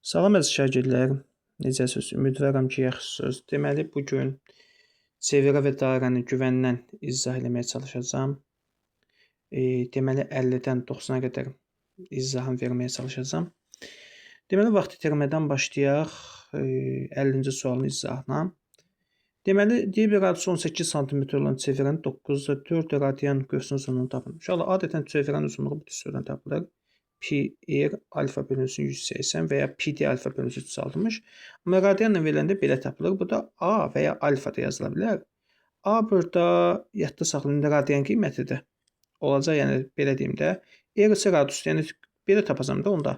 Salam əziz şagirdlər, necəsiniz? Ümidvaram ki, yaxşısınız. Deməli, bu gün çevrə və dairəni güvəndən izah eləməyə çalışacağam. Deməli, 50-dən 90-a qədər izahını verməyə çalışacağam. Deməli, vaxt itirmədən başlayaq 50-ci sualın izahına. Deməli, deyir bir radiusu 18 sm olan çevrənin 9,4 radian qövsün uzunluğunu tapın. İnşallah, adətən çevrənin uzunluğu bu düsturdan tapılır. Pi r alfa bölünsün 180 və ya pi d alfa bölünsün 360. Amma radianla veriləndə belə tapılır. Bu da A və ya alfa da yazıla bilər. A burada yadda saxlayın, radian qiymətidir. Olacaq, yəni belə deyim də. R isə radius, yəni belə tapacam da onda.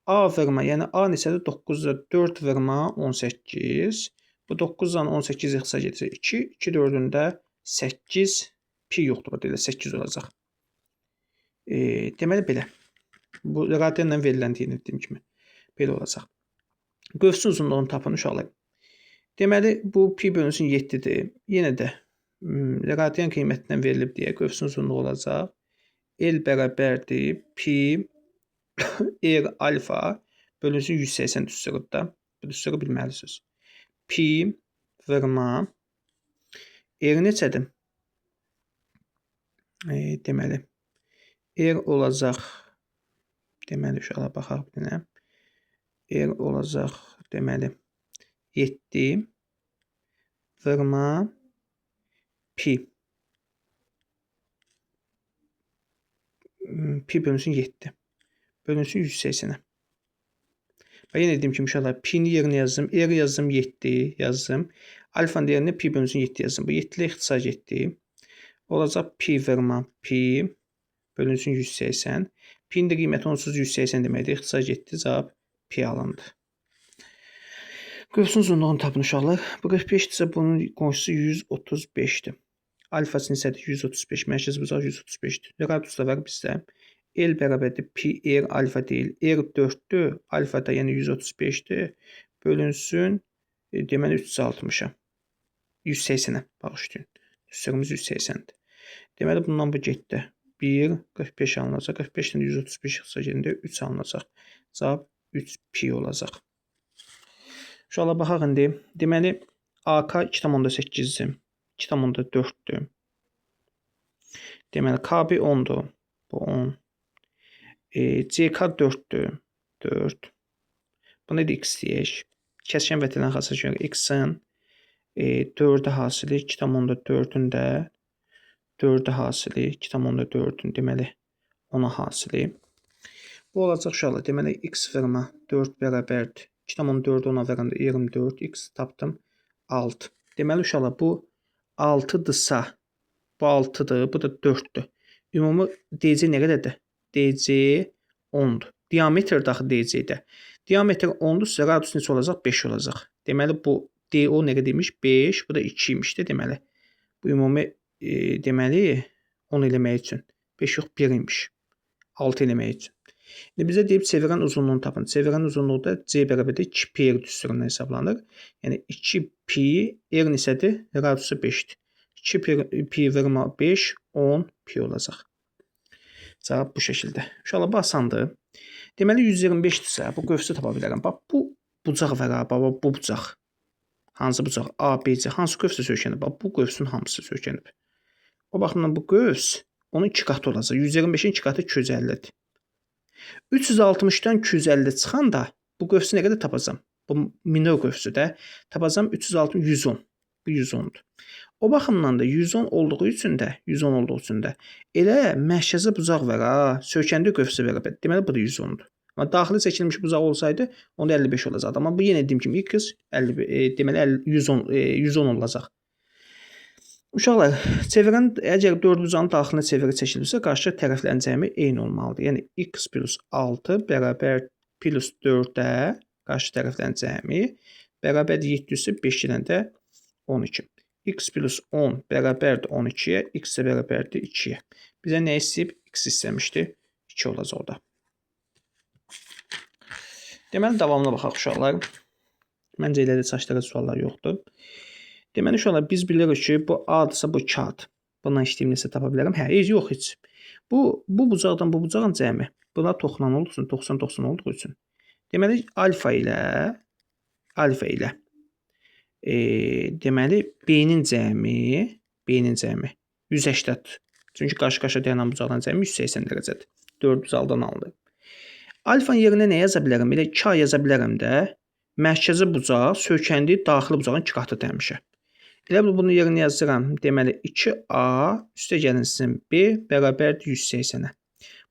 A vurma, yəni A neçədir? 9,4 vurma 18. Bu 9-dan 18 ixtisar gedirsə 2, 2 4-ündə 8 pi yoxdur burada, elə 8 olacaq. Deməli belə. Bu radianla verilən dediyim kimi belə olacaq. Qövsün uzunluğunu tapın uşaqlar. Deməli bu pi bölünsün 7-dir. Yenə də radian qiymətindən verilib deyə qövsün uzunluğu olacaq. L bərabərdir pi r alfa bölünsün 180 düsturudur da. Bu düsturu bilməlisiniz. Pi vurma r neçədir? Deməli r olacaq. Deməli, uşaqlar baxaq bir dənə. R olacaq, deməli, 7 vurma pi. Pi bölünsün 7. Bölünsün 180-ə. Bax, yenə dediyim kimi, uşaqlar, pi-ni yerinə yazdım. R yazdım, 7 yazdım. Alfanın yerinə pi bölünsün 7 yazdım. Bu 7-lə ixtisar getdi. Olacaq pi vurma pi bölünsün 180. Pi-nin də qiyməti onsuz 180 deməkdir. İxtisar getdi, cavab pi alındı. Qövsün uzunluğunu tapın uşaqlar. Bu 45-dirsə bunun qonşusu 135-dir. Alfası neçədir? 135. Mərkəzi bucaq 135-dir. Radius da var bizdə. L bərabərdir pi r alfa deyil. R 4-dür. Alfa da yəni 135-dir. Bölünsün deməli 360-a. 180-ə bağışlayın. Düsturumuz 180-dir. Deməli bundan bu getdi. 1, 45 alınacaq. 45-dən 135 ixtisar gedəndə 3 alınacaq. Cavab 3 pi olacaq. Uşaqlar baxaq indi. Deməli, AK 2,8-dir. 2,4-dür. Deməli, KB 10-dur. Bu 10. CK 4-dür. 4. Buna da x deyək. Kəskin vətələn xassına görə x-in 4-ü hasili 2,4-ün də 4-ü hasili 2,4-ün deməli 10-a hasili. Bu olacaq uşaqlar. Deməli x vurma 4 bərabərdir. 2,4-ü 10-a verəndə 24. X tapdım 6. Deməli uşaqlar bu 6-dırsa bu 6-dır, bu da 4-dür. Ümumi DC nə qədərdir? DC 10-dur. Diametr daxil DC-də. Diametr 10-dursa radius neçə olacaq? 5 olacaq. Deməli bu DO nə qədərmiş? 5, bu da 2 imişdir deməli. Bu ümumi deməli 10 eləmək üçün 5 yox 1 imiş. 6 eləmək üçün. İndi bizə deyib çevirən uzunluğunu tapın. Çevirən uzunluğu da C bərabərdir 2 pi r düsturundan hesablanır. Yəni 2 pi r neçədir? Radiusu 5-dir. 2 pi vurma 5 10 pi olacaq. Cavab bu şəkildə. İnşallah bu asandır. Deməli 125-dirsə bu qövsü tapa bilərəm. Bax bu bucaq var ha, baba bu bucaq. Hansı bucaq? A, B, C. Hansı qövsə söykənib? Bax bu qövsün hamısı söykənib. O baxımdan bu qövs onun 2 qatı olacaq. 125-in 2 qatı 250-dir. 360-dan 250 çıxanda bu qövsü nə qədər tapacam? Bu minor qövsü də tapacam 360 110. Bu 110-dur. O baxımdan da 110 olduğu üçün də 110 olduğu üçün də elə mərkəzi bucaq var ha, söykəndiyi qövsə bərabər. Deməli bu da 110-dur. Amma daxili çəkilmiş bucaq olsaydı onda 55 olacaqdı. Amma bu yenə dediyim kimi x 50, deməli 110 olacaq. Uşaqlar, çevirən əgər 4 bucağın daxilinə çevirə çəkilirsə, qarşı tərəflərin cəmi eyni olmalıdır. Yəni x plus 6 bərabər plus 4-ə qarşı tərəflərin cəmi bərabərdir 7-sə 5 gedəndə 12. X plus 10 bərabərdir 12-yə, x də bərabərdir 2-yə. Bizə nə istəyib? X istəmişdi. 2 olacaq o da. Deməli, davamına baxaq uşaqlar. Məncə elə də çaşdırıcı suallar yoxdur. Deməli, uşaqlar, biz bilirik ki, bu A-dırsa bu K-dır. Bundan işləyim nəsə tapa bilərəm. Hə, yox heç. Bu bucaqdan bu bucağın cəmi. Buna toxunan olduğu üçün, 90-90 olduğu üçün. Deməli, alfa ilə deməli, B-nin cəmi 180. Çünki qarşı-qarşıya dayanan bucaqların cəmi 180 dərəcədir. 4 bucaqdan alınır. Alfanın yerinə nə yaza bilərəm? Elə 2A yaza bilərəm də. Mərkəzi bucaq söykəndiyi daxili bucağın 2 qatıdır həmişə. Elə bil bunun yerinə yazıram. Deməli, 2A üstə gəlinsin B bərabərdir 180-ə.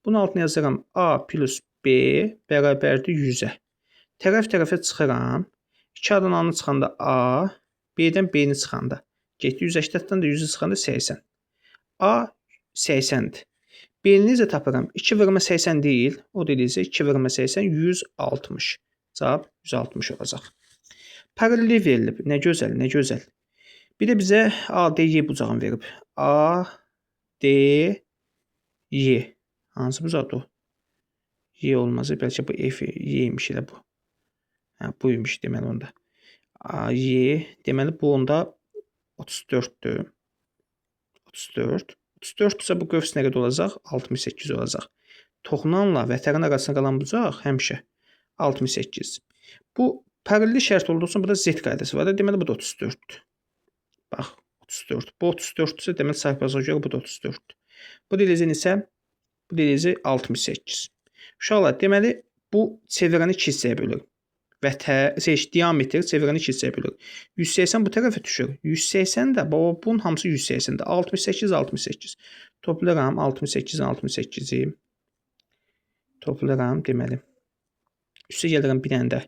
Bunun altına yazıram A plus B bərabərdir 100-ə. Tərəf-tərəfə çıxıram. 2A-dan A-nı çıxanda A, B-dən B-ni çıxanda. Getdi 180-dən də 100-ü çıxanda 80. A 80-dir. B-ni necə tapıram? 2 vurma 80 deyil. O da eləyəcək 2 vurma 80, 160. Cavab 160 olacaq. Paralellik verilib. Nə gözəl, nə gözəl. Bir də bizə ADY bucağını verib. ADY. Hansı bucaqdır o? Y olmaz. Bəlkə bu F, Y imiş elə bu. Hə, bu imiş deməli onda. Y, deməli bu onda 34-dür. 34. 34-dürsə bu qövs nə qədər olacaq? 68 olacaq. Toxunanla vətərin arasında qalan bucaq həmişə 68. Bu paralellik şərt olduğu üçün burada Z qaydası var. Deməli bu da 34-dür. Bax, 34. Bu 34-dürsə deməli çarpazına görə bu da 34-dür. Bu da eləyəcək isə bu da eləyəcək 68. Uşaqlar, deməli bu çevirəni 2 hissəyə bölür. Diametr çevirəni 2 hissəyə bölür. 180 bu tərəfə düşür. 180 də, bunun hamısı 180-dir. 68, 68. Toplayıram 68-in 68-i. Toplayıram, deməli. Üstə gəlirəm bir dənə də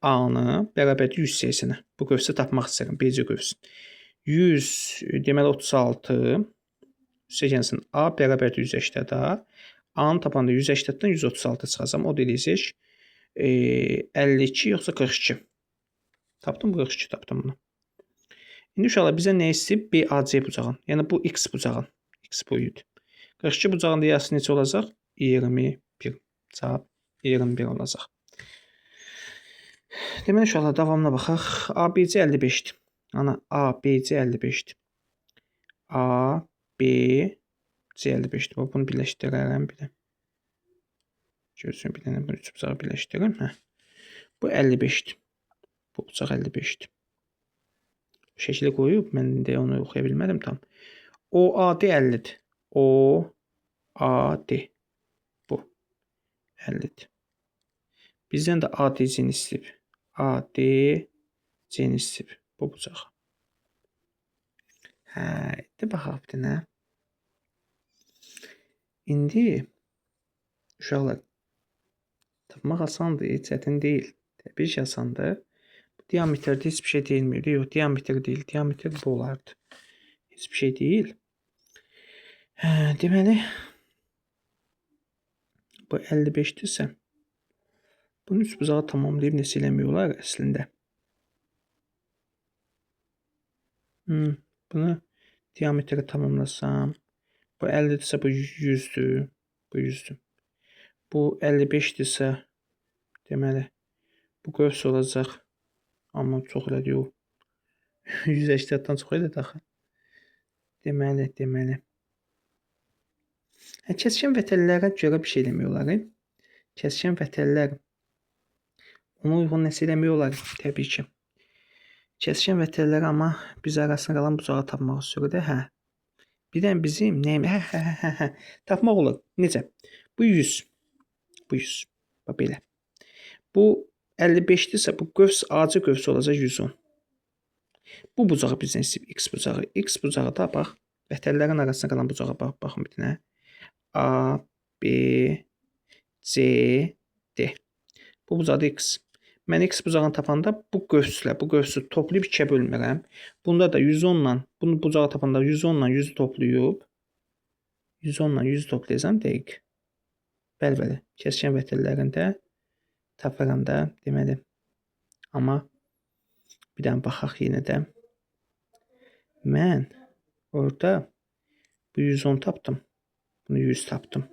A-nı bərabərdir 180-ə. Bu qövsü tapmaq istəyirəm, BC qövsü. 100, deməli 36. Üstə gəlsin A bərabərdir 180-ə. A-nı tapanda 180-dən 136 çıxacam. O da eləyəcək 52 yoxsa 42. Tapdım, 42 tapdım bunu. İndi uşaqlar bizə nə istəyib? BAC bucağın. Yəni bu X bucağın. X boyudur. 42 bucağın da yarısı necə olacaq? 21. Cavab 21 olacaq. Deməli uşaqlar davamına baxaq. ABC 55-dir. Ana ABC 55-dir. ABC 55-dir. Bunu birləşdirərəm bir də. Görsün, bir dənə bu üç bucağı birləşdirim. Hə. Bu 55-dir. Bu bucaq 55-dir. Bu şəkili qoyub, mən də onu oxuya bilmədim tam. OAD 50-dir. OAD. Bu. 50-dir. Bizdən də ADC-ni istəyib. ADC-ni istəyib. Bu bucaq. Hə, indi baxaq bir dənə. İndi uşaqlar tapmaq asandır, çətin deyil. Təbii ki, asandır. Bu diametrdə heç bir şey deyilmirdi. Yox, diametr deyil. Diametr bu olardı. Heç bir şey deyil. Hə, deməli, bu 55-dirsə, bunu üç bucağı tamamlayıb nəsə eləmək olar əslində. Bunu diametrə tamamlasam, bu 50-dirsə bu 100-dür. Bu 100-dür. Bu 55-dirsə, deməli, bu qövs olacaq. Amma çox elədi, yox. 180-dan çox elədi axı. Deməli. Hə, kəskin vətəllərə görə bir şey eləmək olar. Kəskin vətəllər ona uyğun nəsə eləmək olar, təbii ki. Kəskin vətəllər amma biz arasında qalan bucağı tapmaq istəyirik də, hə. Bir dənə bizim nəyim? Hə. Tapmaq olar. Necə? Bu 100. Bu 100. Bax belə. Bu 55-dirsə bu qövs AC qövsü olacaq 110. Bu bucağı bizdən istəyib X bucağı. X bucağı da bax, vətəllərin arasında qalan bucağa bax, baxın bir dənə. A, B, C, D. Bu bucağı da X. Mən X bucağını tapanda bu qövslə, bu qövsü toplayıb 2-yə bölmürəm. Bunda da 110-la, bunu bucağı tapanda 110-la 100-ü toplayıb 110-la 100-ü toplayacağam dəqiq. Bəli, bəli. Kəskin vətəllərində taparam da, deməli. Amma bir dənə baxaq yenə də. Mən orada bu 110 tapdım. Bunu 100 tapdım.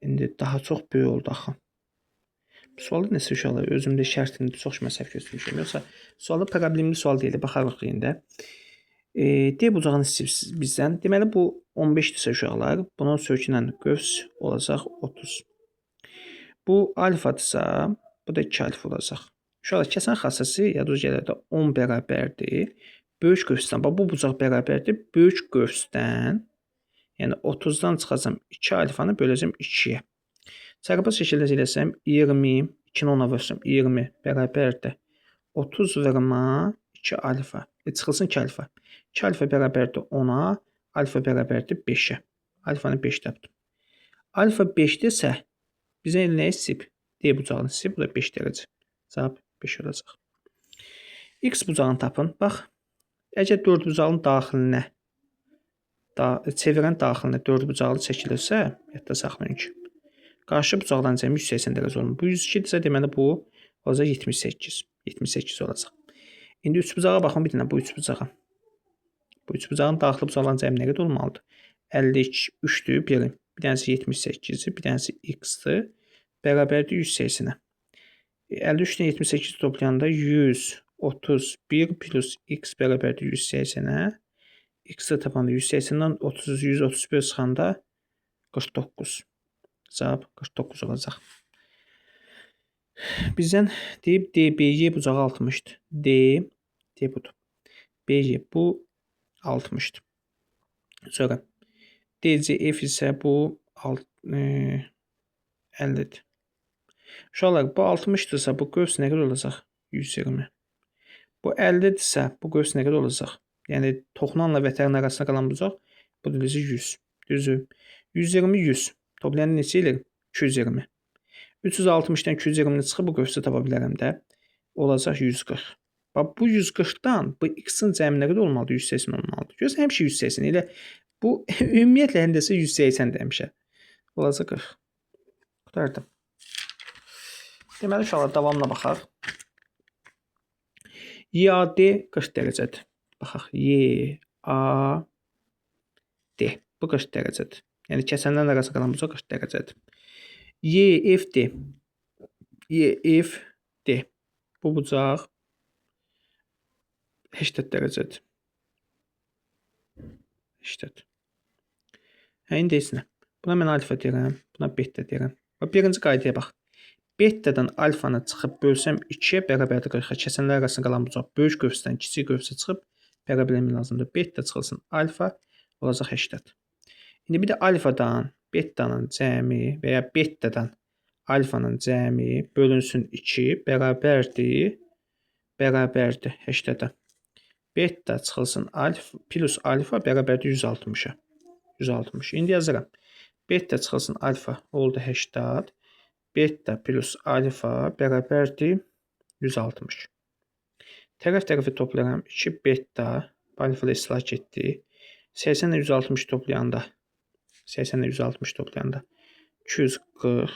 İndi daha çox böyük oldu axı. Bu sualda nəsə uşaqlar, özümdə şərtini çox mən səhv götürmüşəm. Yoxsa sualda problemli sual deyil, baxarıq indi. D bucağını istəyib bizdən. Deməli bu 15-dirsə uşaqlar, bunun sökünən qövs olacaq 30. Bu alfadırsa, Bu da 2 alfa olacaq. Uşaqlar, kəsən xassəsi yadınıza gəlir də 10 bərabərdir. Böyük qövsdən, bax bu bucaq bərabərdir. Böyük qövsdən, yəni 30-dan çıxacam 2 alfanı böləcəm 2-yə. Çarpaz şəkildə eləsəm 20, 2-ni 10-a vursam 20 bərabərdir. 30 vurma 2 alfa. Çıxılsın 2 alfa. 2 alfa bərabərdir 10-a, alfa bərabərdir 5-ə. Alfanı 5 tapdım. Alfa 5-dirsə, bizə nə istəyib? D bucağını istəyib, bu da 5 dərəcə. Cavab 5 olacaq. X bucağını tapın. Bax, əgər 4 bucağın daxilinə, çevirən daxilinə 4 bucaqlı çəkilirsə, yadda saxlayın ki, qarşı bucaqdan cəmi 180 dərəcə olmalı. Bu 102-dirsə, deməli bu olacaq 78. 78 olacaq. İndi 3 bucağa baxın bir dənə bu 3 bucağa. Bu 3 bucağın daxili bucaqların cəmi nə qədər olmalıdır? 52, 3-dür, biri. Bir dənəsi 78-dir, bir dənəsi x-dir. Bərabərdir 180-ə. 53-dən 78 toplayanda 131 plus x bərabərdir 180-ə. X-i tapanda 180-dən 131 çıxanda 49. Cavab 49 olacaq. Bizdən deyib DBY bucağı 60-dır. D budur. BY bu 60-dır. Sonra DCF isə bu 50-dir. Uşaqlar, bu 60-dırsa bu qövs nə qədər olacaq? 120. Bu 50-dirsə bu qövs nə qədər olacaq? Yəni toxunanla vətərin arasında qalan bucaq bu da düzü 100. Düzü. 120 100. Toplayanda neçə eləyir? 220. 360-dan 220-ni çıxıb bu qövsü tapa bilərəm də. Olacaq 140. Bax bu 140-dan bu x-in cəmi nə qədər olmalıdır? 180 olmalıdır. Görürsən həmişə 180. Elə bu ümumiyyətlə həndəsə 180 demişə. Olacaq 40. Qurtardım. Deməli uşaqlar davamına baxaq. YAD 40 dərəcədir. Baxaq. YAD. Bu 40 dərəcədir. Yəni kəsənlərin arasında qalan bucaq 40 dərəcədir. YFD. YFD. Bu bucaq 80 dərəcədir. 80. Hə, indi heç nə. Buna mən alfa deyirəm, buna beta deyirəm. Bax, birinci qaydaya bax. Betadan alfanı çıxıb bölsəm 2-yə bərabərdir 40-a. Kəsənlər arasında qalan bucaq böyük qövsdən kiçik qövsə çıxıb bərabər eləmək lazımdır. Beta çıxılsın alfa olacaq 80. İndi bir də alfadan betanın cəmi və ya betadan alfanın cəmi bölünsün 2 bərabərdir 80-ə. Beta çıxılsın alfa plus alfa bərabərdir 160-a. 160. İndi yazıram. Beta çıxılsın alfa oldu 80. Beta plus alfa bərabərdir 160. Tərəf tərəfi toplayıram. 2 beta alfa ilə islah getdi. 80 ilə 160 toplayanda 80 ilə 160 toplayanda 240.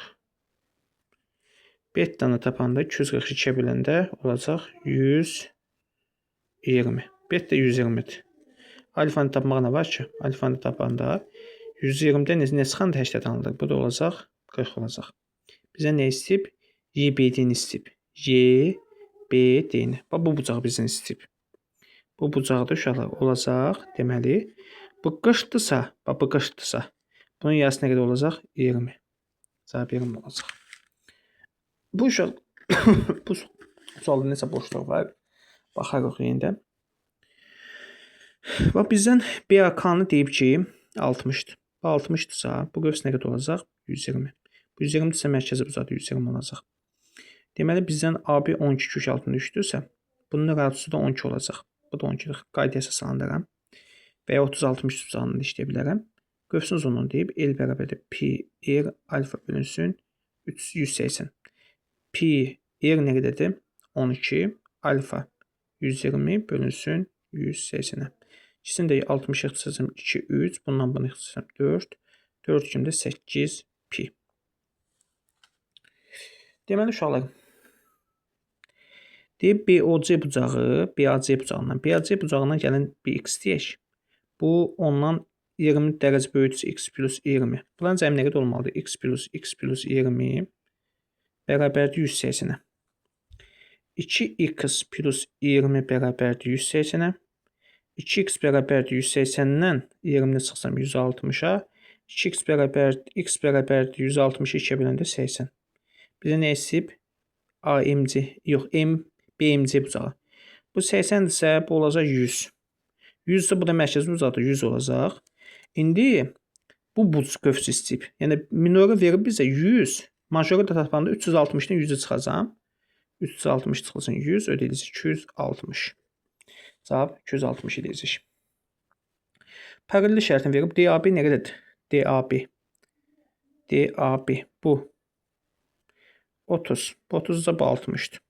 Betanı tapanda 242-yə böləndə olacaq 120. Beta 120-dir. Alfanı tapmaq nə var ki? Alfanı tapanda 120-dən nə çıxanda 80 alınır. Bu da olacaq 40 olacaq. Bizə nə istəyib? YBD-ni istəyib. YBD-ni. Bax, bu bucaq bizdən istəyib. Bu bucaqda uşaqlar olacaq. Deməli, bu 40-dırsa, bax, bu 40-dırsa, bunun yarısı nə qədər olacaq? 20. Cavab 20 olacaq. Bu uşaq, bu sualda nəsə boşluq var. Baxarıq yenə də. Bax, bizdən BAK-nı deyib ki, 60-dır. Bu 60-dırsa, bu qövs nə qədər olacaq? 120. Bu 120-dirsə, mərkəzi bucaqda 120 olacaq. Deməli, bizdən AB 12 kök altında 3-dürsə, bunun radiusu da 12 olacaq. Bu da 12-dir. Qaydaya əsaslandıram. Və ya 30-60 bucağını da işləyə bilərəm. Qövsün uzunluğunu deyib, L bərabərdir pi r alfa bölünsün 180. Pi r nə qədərdir? 12 alfa 120 bölünsün 180-ə. İkisini də 60 ixtisasım 2, 3. Bundan bunu ixtisasım 4. 4 kimi də 8 pi. Deməli, uşaqlar, deyib BOC bucağı, BAC bucağından. BAC bucağından gəlin bir x deyək. Bu, ondan 20 dərəcə böyükdürsə x plus 20. Bunların cəmi nə qədər olmalıdır? X plus x plus 20 bərabərdir 180-ə. 2x plus 20 bərabərdir 180-ə. 2x bərabərdir 180-dən 20-ni çıxsam 160-a. 2x bərabərdir, x bərabərdir 160-ı 2-yə böləndə 80. Bizə nə istəyib? AMC, yox, M, BMC bucağı. Bu 80-dirsə, bu olacaq 100. 100 isə bu da mərkəzi bucaqdır, 100 olacaq. İndi bu qövsü istəyib. Yəni minoru verib bizə 100. Majoru da tapanda 360-dan 100-ü çıxacam. 360 çıxılsın 100, ödəyəcək 260. Cavab 260 eləyəcək. Paralel şərtini verib. DAB nə qədərdir? DAB. DAB. Bu 30. Bu 30-da bu 60-dır.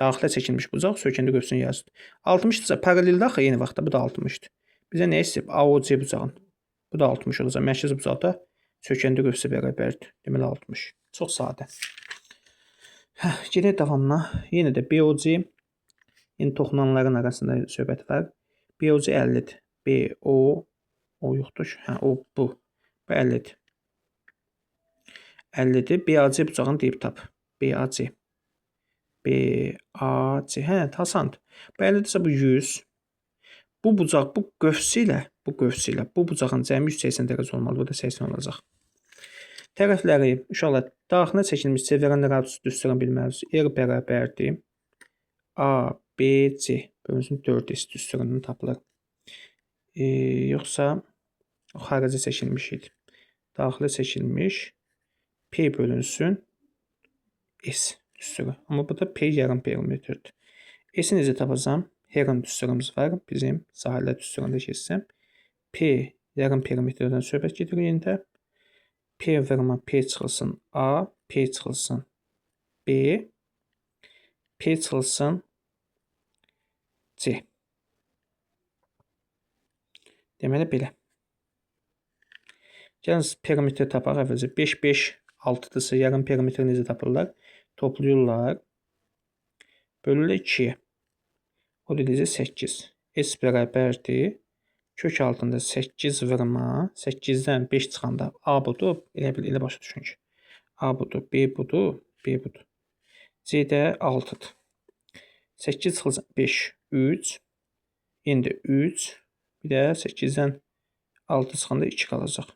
Daxilə çəkilmiş bucaq söykəndə qövsünün yarısıdır. 60-dırsa paraleldə axı eyni vaxtda bu da 60-dır. Bizə nə istəyib? AOC bucağın. Bu da 60 olacaq. Mərkəzi bucaq da söykəndə qövsə bərabərdir. Deməli 60. Çox sadə. Gedək davamına. Yenə də BOC, yenə toxunanların arasında söhbət var. BOC 50-dir. BO, o yoxdur. Hə, o bu. Bu 50-dir. 50-dir. BAC bucağını deyib tap. BAC. BAC. Hə, asandır. Bu 50-dirsə bu 100. Bu bucaq, bu qövsü ilə, bu bucağın cəmi 180 dərəcə olmalı. Bu da 80 olacaq. Tərəfləri, uşaqlar, daxilinə çəkilmiş çevirən radiusu düsturunu bilməlisiniz. R bərabərdir. A, B, C. Bölünsün 4S düsturundan tapılır. Yoxsa xaricə çəkilmiş idi. Daxilə çəkilmiş P bölünsün S düsturu. Amma bu da P yarım perimetrdir. S-i necə tapacam? Heron düsturumuz var. Bizim sahillər düsturunda keçsəm. P yarım perimetrdən söhbət gedir yenə də. P vurma P çıxılsın A, P çıxılsın B, P çıxılsın C. Deməli belə. Gəlin perimetr tapaq əvvəlcə. 5, 5, 6-dırsa yarım perimetr necə tapırlar? Toplayırlar. Bölürlər 2-yə. O da eləyəcək 8. S bərabərdir. Kök altında 8 vurma, 8-dən 5 çıxanda A budur, elə bil, elə başa düşün ki. A budur, B budur, B budur. C də 6-dır. 8 çıxılsın 5, 3. İndi 3. Bir də 8-dən 6 çıxanda 2 qalacaq.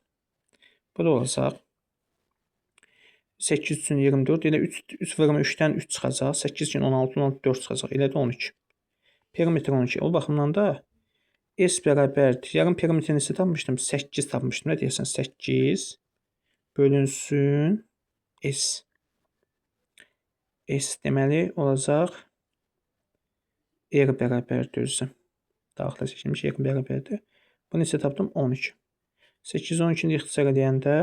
Bu da olacaq. 8 üçün 24, elə 3 vurma 3-dən 3 çıxacaq. 8 üçün 16, 16, 4 çıxacaq. Elə də 12. Perimetr 12. O baxımdan da S bərabərdir. Yarım perimetr neçə tapmışdım? 8 tapmışdım. Nə deyəsən? 8 bölünsün S. S deməli olacaq R bərabərdir özü. Daxilə çəkilmiş R bərabərdir. Bu neçə tapdım? 12. 8, 12-ni ixtisar eləyəndə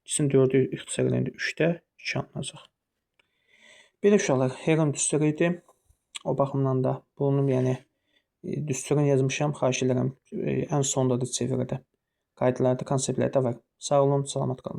ikisini 4-ü ixtisar eləyəndə 3-də 2 alınacaq. Belə uşaqlar, Heron düsturu idi. O baxımdan da bunu yəni düsturunu yazmışam. Xahiş edirəm, ən sondadır çeviridə. Qaydalarda, konseptlərdə var. Sağ olun, salamat qalın.